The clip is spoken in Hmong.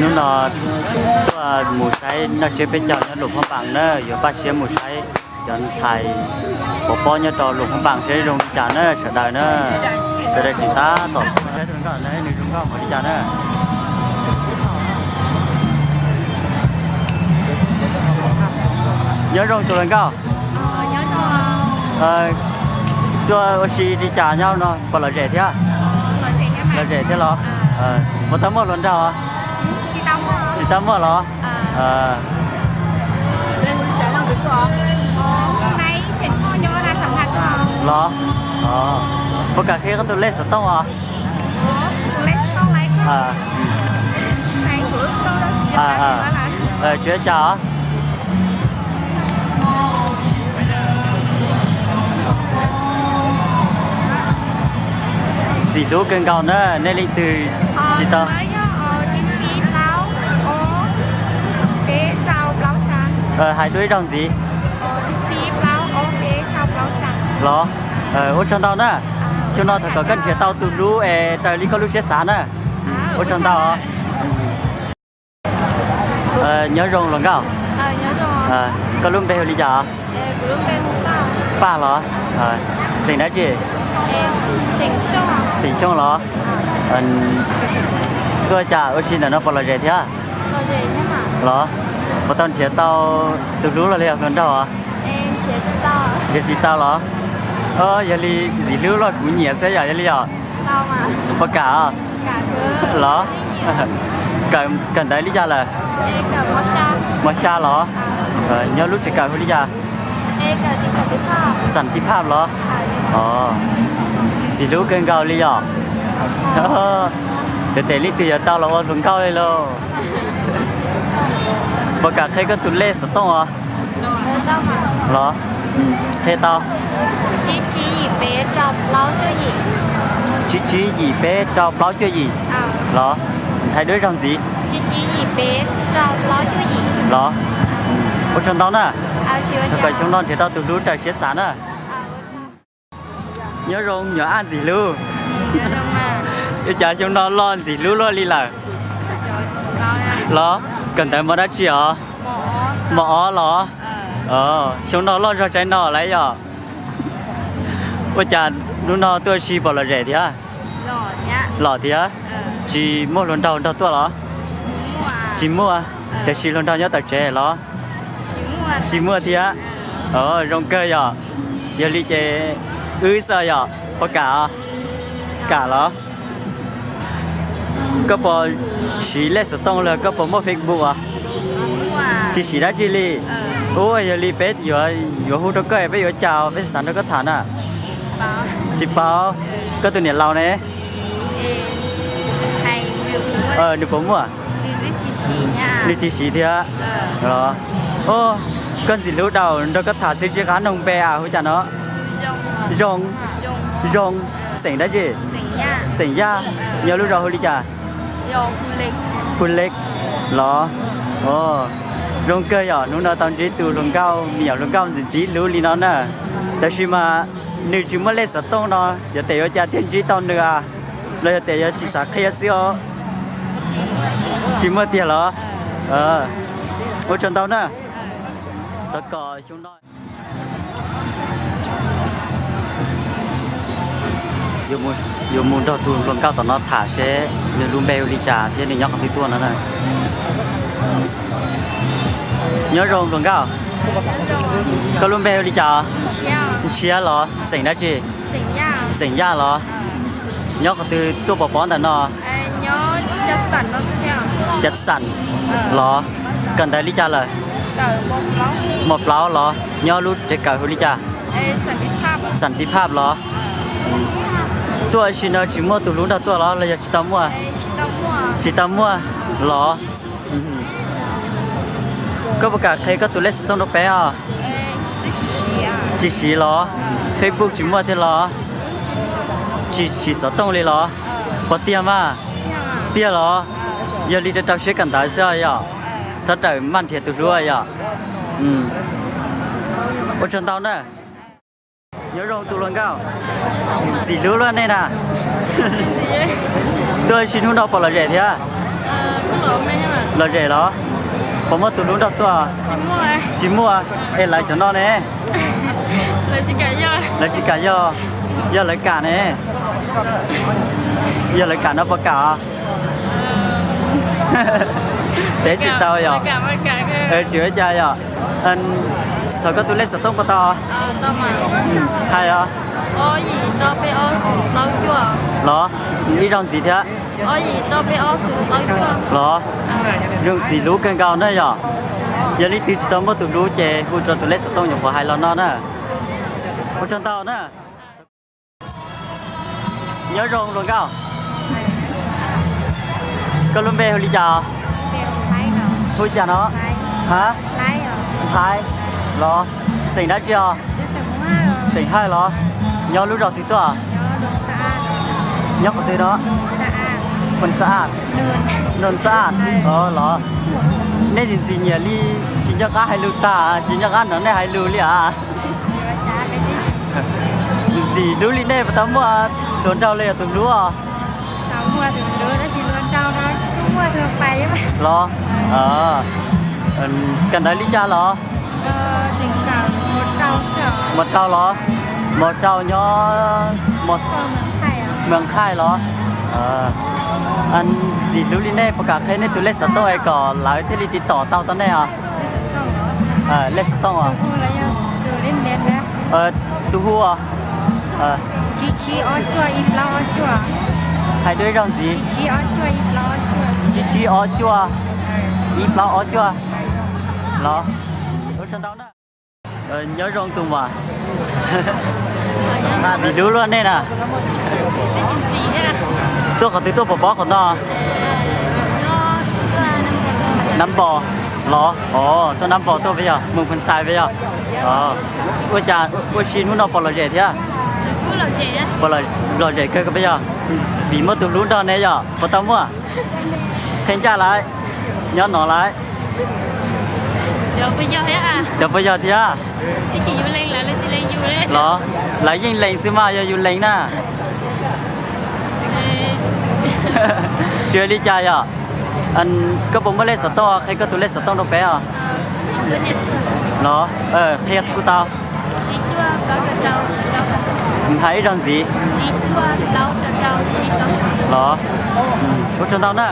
Hnub no tuaj mus saib noj tsiab peb caug nyob Luam Phab Npas na, yuav npaj siab mus saib cov ntxhais pov pob nyob rau Luam Phab Npas seb zoo li cas na sawv daws na. Sawv daws tseem tab tom saib tus hluas nkauj no nws zoo nkauj npaum li cas na. Nyob zoo tus hluas nkauj. Tuaj ua si li cas nyob no, puas lom zem thiab? Lom zem thiab los? Puas tau muaj hluas nraug? Tsis tau muaj los? Los? Puas kam qhia koj tus lej xov tooj os? Tsis ua cas os. Ntxim hlub kawg nkaus na, nej leej twg tsis tau. Hais dua ib zaug ntxiv. Los, ua tsaug ntau na. Xyoo no thov kom koj nrhiav tau tus hlub es raws li koj lub siab xav na. Ua tsaug ntau. Nyob zoo hluas nkauj. Koj lub npe hu li cas? Paj los? Xeem dab tsi? Xeem Xyooj los? Tuaj cas ua si ntawm no puas lom zem thiab? Los? Puas tau nrhiav tau tus hlub los li hluas nraug os? Nrhiav tsis tau los? Yog li ntxim hlub los kuv nyiam xwb yom, yog li yom? Puas kam? Los? Kawm ntawv li cas lawm? Mos xya los? Nyob lub tsev kawm hu li cas? Xam Ti Phaj los? Ntxim hlub kawg nkaus li yom? Yog tias leej twg yuav tau los ua hluas nkauj li lauj. Puas kam qhia koj tus lej xov tooj os? Los? Qhia tau. Tsib tsib yim peb rau plaub cuaj yim. Los? Hais dua ib zaug ntxiv. Los? Ua tsaug ntau na. Thov kom xyoo no nrhiav tau tus hlub raws siab xav na. Nyob zoo nyuam ab ntxim hlub. Ua cas xyoo no loj ntxim hlub luaj li lawm? Los, kawm ntawv mos dab tsi os? Mos ob los? Xyoo no loj zog tsaib no lawm yom? Ua cas hnub no tuaj si puas lom zem thiab? Lom thiab. Tsis muaj hluas nraug nrog tuaj los? Tsis muaj. Tiam sis hluas nraug nyob tom tsev los? Tsis muaj thiab. Zoo kawg yom. Yog li ces wb xwb yom, puas kam? Kam los? Koj puas siv lej xov tooj los koj puas muaj Facebook os? Tsis siv dab tsi li. Ua yog li peb yuav, yuav hu rau koj peb yuav cas peb xav nrog koj tham na? Tsis paub. Koj tus niam laus ne? Nws puas muaj? Nws tsis siv thiab. Koj ntxim hlub dau, nrog koj tham xwb tsis qab noog npe, hu cas no? Zoo. Zoo. Xeem dab tsi? Xeem Yaj. Nyob lub zos hu li cas? Hu Lek los? Zoo kawg yom, hnub no tau ntsib tus hluas nkauj, me nyuam hluas nkauj ntxim ntxim hlub li no na. Tab sis mas nws tsis muaj lej xov tooj no, yog tias yuav cas thiaj ntsib tau nws a? Los yog tias yuav tsis xav qhia xwb os? Tsis muaj tiag los? Ua tsaug ntau na. Thov kom xyoo no yuav mus nrog tus hluas nkauj tom no tham seb nws lub npe hu li cas thiab nws nyob qhov twg tuaj no na. Nyob zoo hluas nkauj. Koj lub npe hu li cas? Ntshiab los? Xeem dab tsi? Xeem Yaj los? Nyob qhov twg tuaj pov pob ntawm no? Cas Xam los? Kawm ntawv li cas lawm? Mos plaub los? Nyob lub tsev kawm hu li cas? Xam Ti Phaj los? Tuaj ua si no tsis muaj tus hlub nrog tuaj los los yog tsis tau muaj? Tsis tau muaj los? Koj puas kam qhia koj tus lej xov tooj rau peb os? Tsis siv los? Facebook tsis muaj thiab los? Tsis siv xov tooj li los? Puas tiag mas? Tiag los? Yog li rau rau siab kawm ntawv xwb yom? Txhob rawm maj nrhiav tus hlub yom? Ua tsaug ntau na. Nyob zoo tus hluas nkauj. Ntxim hlub luaj nej na. Tuaj ua si hnub no puas lom zem thiab? Lom zem los? Puas muaj tus hlub nrog tuaj? Tsis muaj. Es lawv cov no ne? Lawv tsis kam yog, yog lawv kam ne? Yog lawv kam no puas kam os? Teb tsis tau yog? Tsis ua cas yog? Thov koj tus lej xov tooj puas tau? Hais os. Los, ib zaug ntxiv thiab. Los, zoo txiv hlub kawg nkaus na yom. Yog leej twg tsis tau muaj tus hlub ces hu rau tus lej xov tooj nyuam qhuav hais los no na. Ua tsaug ntau na. Nyob zoo hluas nkauj. Koj lub npe hu li cas? Hu li cas no? Ha? Nthaiv los? Xeem dab tsi os? Xeem Hawj los? Nyob lub zos twg tuaj? Nyob qhov twg no? Phoos Xa Aj. Noos Xa Aj los? Nej ntxim ntxim nyiam li, tsis nco qab hais lus tag, tsis nco qab hnov nej hais lus li as. Ntxim ntxim hlub li nej puas tau muaj hluas nraug los yog tus hlub os? Los, kawm ntawv li cas los? Mos rau los? Mos rau nyob Mos Nqhaij los? Ntxim ntxim hlub li nej puas kam qhia nej tus lej xov tooj es kom lawv thiaj li tiv tom tau tau nej os? Lej xov tooj os? Tus hu os? Hais dua ib zaug ntxiv. Tsib tsib ob cuaj, ib plaub ob cuaj. Los, ua tsaug ntau na. Nyob zoo tus muam. Ntxim hlub luaj nej na. Tuaj qhov twg tuaj pov pob qhov no? Nab Npos los? Os, tuaj Nab Npos tuaj peb yog mus Phoos Xais peb yog. Ua cas ua si hnub no pom lom zem thiab? Pom lom zem kawg peb yog. Vim muaj tus hlub nrog ne yom, puas tau muaj? Qhia ncaj lawm, nyob no lawm. Cov puas yog thiab? Los, lawv yeej lees xwb mas yog yus lees na. Tsis ua li cas yom. Koj puas muaj lej xov tooj, qhia koj tus lej xov tooj rau peb os? Los, qhia kuj tau. Hais ib zaug ntxiv. Los, ua tsaug ntau na.